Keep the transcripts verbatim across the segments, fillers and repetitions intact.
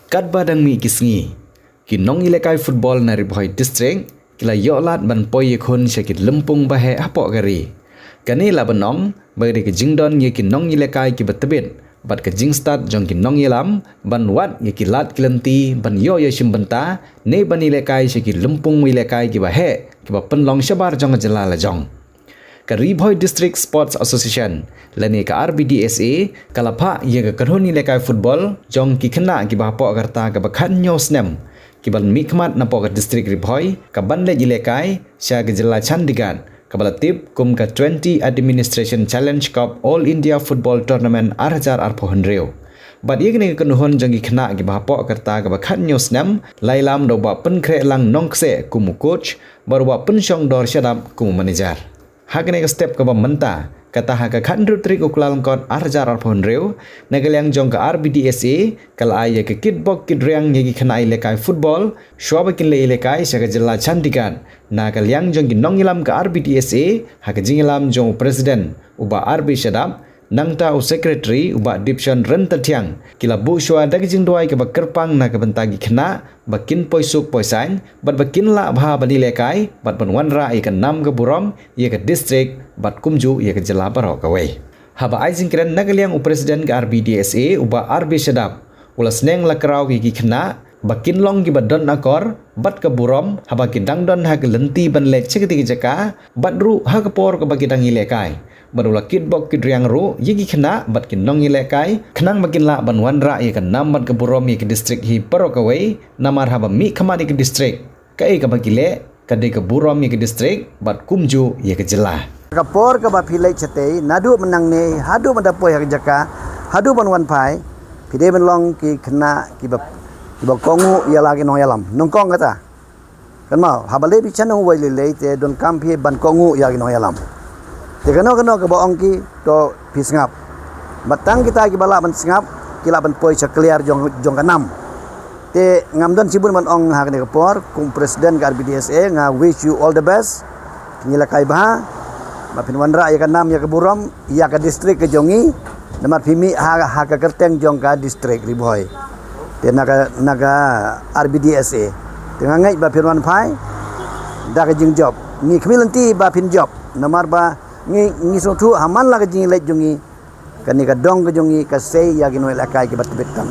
Katba dang mih ki sngi, ki nongialehkai football na Ri Bhoi District ki la ïoh lad ban poi ïakhun sha ki lympung baheh hapoh ka ri. Kane la ban ong ba dei ka jingdon ïa ki nongialehkai kiba tbit bad ka jingstad jong ki nongïalam ban wad ïa ki lad ki lynti ban ïoh ïashim bynta ne ban ïalehkai sha ki lympung ialehkai kiba heh kiba pynlong shabar jong ka jylla la jong. Ka Ri Bhoi District Sports Association lane ka R B D S A ka la phah ïa ka kynhun ialehkai football jong ki khynnah kiba hapoh ka rta kaba khathynñiew snem kiba la mihkhmat napoh ka district Ri Bhoi ka ban leit ialehkai sha ka jylla Chandigarh, kaba la tip kum ka twenty Administration Challenge Cup All India Football Tournament ar hajar arphew hynriew. Bad ïa kane ka kynhun jong ki khynnah kiba hapoh ka rta kaba khathynñiew snem la ïalam da u Bah Pynkhreh Lang Nongkseh kum u coach bad u Bah Pynshongdor Shadap kum u manager. Ha kane ka step kaba mynta, kata ha ka khathynriew tarik u Kyllalyngkot ar hajar arphew hynriew, na ka liang jong ka R B D S A ka la ai ïa ka kitbok kitriang ïa ki khynnah ialehkai football shuwa ba kin leit ialehkai sha ka jylla Chandigarh. Na ka liang jong ki nongïalam ka R B D S A, ha ka jingïalam jong u President u Bah R B Shadap, nangta u Secretary u Bah Dipson Ryntathiang, ki la buh shuwa da ka jingduwai kaba kyrpang na ka bynta ki khynnah ba kin poi suk poi saiñ bad ba kin lah bha ban ialehkai bad ban wanrah ïa ka nam ka burom ïa ka district bad kumjuh ïa ka jylla baroh kawei. Haba ai jingkren na ka liang u President ka R B D S A u Bah R B Shadap, u la sneng la kraw ïa ki khynnah ba kin long kiba don akor bad ka burom haba ki dang don ha ka lynti ban leit sha katei ka jaka bad ruh ha ka por kaba ki dang ialehkai. Bad u la kitbok kitriang ruh ïa ki khynnah bad ki nongialehkai khnang ba kin lah ban wanrah ïa ka nam bad ka burom ïa ka district hi baroh kawei, namar haba mihkhmat ïa ka district, kaei kaba ki leh ka dei ka burom ïa ka district bad kumjuh ïa ka jylla. Ka por kaba phi leit shatei, naduh mynangne haduh mynta poi ha ka jaka, haduh ban wan phai, phi dei ban long ki khynnah kiba, kiba kohnguh ïa la ki nongïalam. Nyngkong kata. Kynmaw, haba leit phi sha nongwei lei lei te donkam phi ban kohnguh ïa ki nongïalam. Te kano kano kaba ong ki, to phi sngap. Bad tang kita kiba lah ban sngap, ki lah ban poi sha kliar jong, jong ka nam. Te ngam don shibun ban ong ha kane ka por, kum President ka R B D S A, nga wish you all the best. Phin ïalehkai bha, ba phin wanrah ïa ka nam ïa ka burom ïa ka district ka jong ngi, namar phi mih ha, ha ka kyrteng jong ka district Ri Bhoi. Te na ka, na ka R B D S A. Te nga ngeit ba phin wan phai da ka jingjop. Ngi khmih lynti ba phin jop, namar ba ngi, ngi sngewthuh ha man la ka jingïaleit jong ngi, kane ka dong ka jong ngi ka sei ïa ki nongïalehkai kiba tbit tam.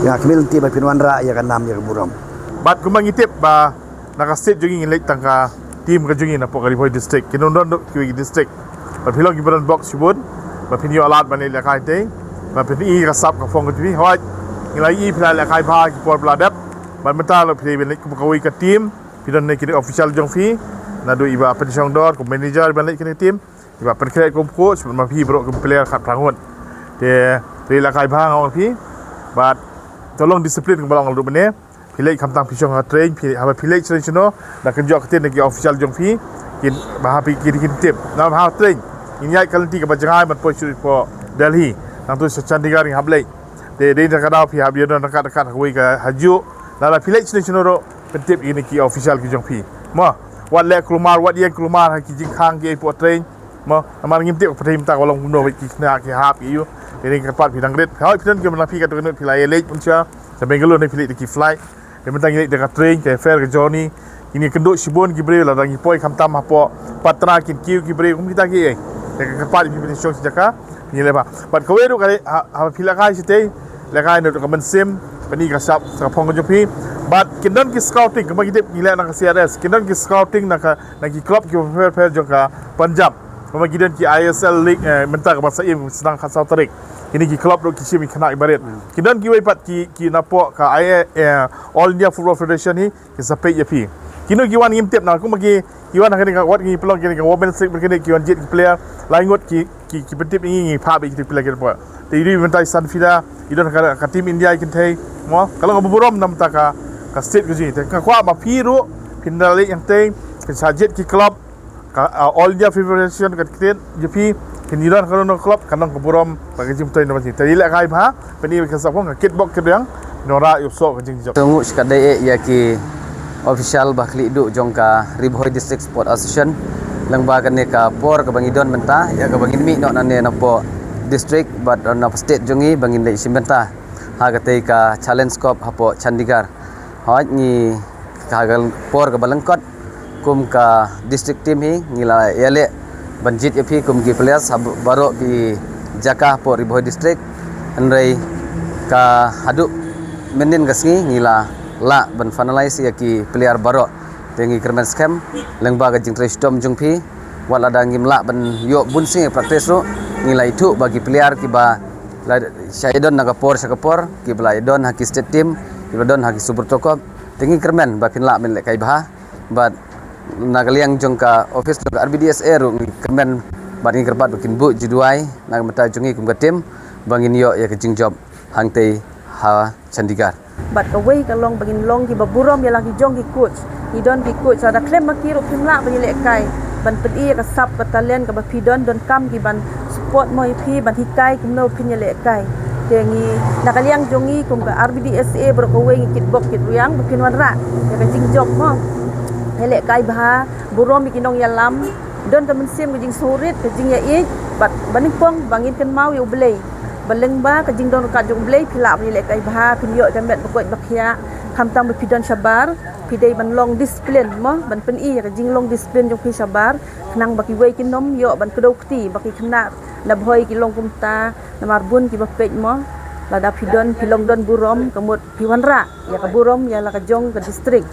Nga khmih lynti ba phin wanrah ïa ka nam ïa ka burom. Bad kumba ngi tip ba na ka state jong ngi ngin leit tang ka team ka jong ngi napoh ka Ri Bhoi district, ki nongdon kiwei ki district. Bad phi long kiba don bok shibun, ba phin ïoh lad ban leit lehkai tei, ba phin i ka sap ka phong ka jong phi. Hooid, ngi la i phi la lehkai bha ki por ba la dep. Bad mynta la phi leit ban leit kum kawei ka team, phi don ne ki official jong phi, naduh i Bah Pynshongdor kum manager ban leit kane ka team. Iba pynkhreh kum coach, ma phi baroh kum player khatphra ngut. Te, te lehkai bha nga ong phi. Bad to long discipline kumba long ruh mynne. Phi leit khamtam phi shong ha train, phi haba phi leit shano shano, da kynjoh ktien na ki official jong phi. Kin, ba ha phi kin, kin tip. Na ha train. Ngin ïaid ka lynti kaba jngai ban poi shuh shuh Delhi. Nangtu sha Chandigarh ngin hap leit. Te dei da ka daw phi hap ïa don ryngkat ryngkat kawei ka hajuh. Lada phi leit shano shano ruh, pyntip ïa kine ki official ki jong phi. Mo, wat leh kulmar, wat ïeng kulmar ha ki jingkhang kiei hapoh train. Mo, namar ngim tip ka pyrthei mynta ka long kumno, ki khynnah ki hap ki ïoh. Ïa kine ki kyrpad phi dang rit. Hooid phi don ki, mynta phi katto katne phi la ïaleit mynshuwa sha Bangalore ne phi leit da ki flight. Te mynta ngi leit da ka train, ka fare, ka journey. Kine kynduh shibun ki briew, lada ngi poi khamtam hapoh Patra kin kiew ki briew kum kita kiei. Te ka kyrpad phi pynshong shi jaka. Ngi leh ba. Bad kawei ruh ka leh, ha, ha phi lehkai shatei, lehkai naduh ka mynsiem, pyni ka sap ka phong ka jong phi. Bad kin don ki scouting, kumba ngi tip ngi leh na ka C R S. Kin don ki scouting na ka, na ki club kiba pher pher jong ka Punjab. Kumba ki don ki I S L League, eh, mynta kaba sa im sdang khatsaw tarik. Kine ki club ruh ki shim ïa ki khynnah kiba rit. Kin don kiwei pat ki, ki napoh ka I A, eh, All India Football Federation hi, ki sa peit ïa phi. Kino ki wan ngim tip na, kumba ki, ki wan ha kane ka, wat ngi pynlong kane ka Women's League, kine ki wan jied ki player, lai ngut ki, ki, ki pyntip ïa ngi, ngi phah beit ki player ki poi. Te ïa mynta i Sanfida, i don ka, ka team India i kynthei, mo, ka long kaba burom na bynta ka, ka state ka jong ngi. Te nga kwah ba phi ruh, phin da leit hangtei, phin sa jied ki club, ka, ah, All India Federation ka ktien, ïa phi, kin ïa don kano kano club, kan long ka burom, ba ka jingmyntoi na ba jing. Te ïa lehkai bha, pyni ka sap phong, ka kitbok kitriang, nora ïa u soh ka jingjop. Te nguh shi katdei eh ïa ki official ba khlieh duh jong ka Ri Bhoi District Sport Association. Lyngba kane ka por kaba ngi don mynta, ïa kaba ngin mih noh nangne napoh district, bad napoh state jong ngi, ba ngin leit shim bynta. ha katei ka Challenge Cup hapoh Chandigarh. Hooid, ngi ha ka por kaba lyngkot kum ka district team hi ngi la ïaleh ban jied ïa phi kum ki players ha baroh ki jaka hapoh Ri Bhoi District. Hynrei ka haduh mynnin ka sngi ngi la lah ban finalize ïa ki player baroh. Te ngi kyrmen skhem lyngba ka jingtrei shitom jong phi, wat lada ngim lah ban ïoh bun sngi practice ruh, ngi la ithuh ba ki player kiba la shah ïadon na ka por sha ka por, kiba la ïadon ha ki state team, kiba don ha ki Subrata Cup, te ngi kyrmen ba phin lah ban lehkai bha. Bad na ka liang jong ka office jong ka R B D S A ruh ngi kyrmen bad ngi kyrpad ba kin buh jingduwai na ka bynta jong ngi kum ka team ba ngin ïoh ïa ka jingjop hangtei ha Chandigarh. Bad kawei ka long ba ngin long kiba burom ïa la ki jong ki coach. Ngi don ki coach, lada khlem ma ki ruh phim lah ban ïalehkai ban pyni ïa ka sap ka talent kaba phi don, donkam ki ban support mo ïa phi, ban hikai kumno phin ïalehkai. Te ngi na ka liang jong ngi kum ka R B D S A baroh kawei ngi kitbok kitrwiang ba phin wanrah ïa ka jingjop mo, ïalehkai bha, burom ïa ki nongïalam, don ka mynsiem ka jingsngewrit, ka jingïaieit, bad ba nyngkong ba ngin kynmaw ïa U Blei. Ba lyngba ka jingdon ryngkat jong U Blei phi lah ban ïalehkai bha, phin ïoh ïa ka met ba koit ba khiah. Khamtam ba phi don shabar, phi dei ban long discipline mo, ban pyni ïa ka jinglong discipline jong phi shabar, khnang ba kiwei kin ym ïoh ban kdew kti ba ki khynnah na Bhoi ki long kumta. Namar bun kiba peit mo, lada phi don, phi long don burom, ka mut phi wanrah ïa ka burom ïa la ka jong ka district.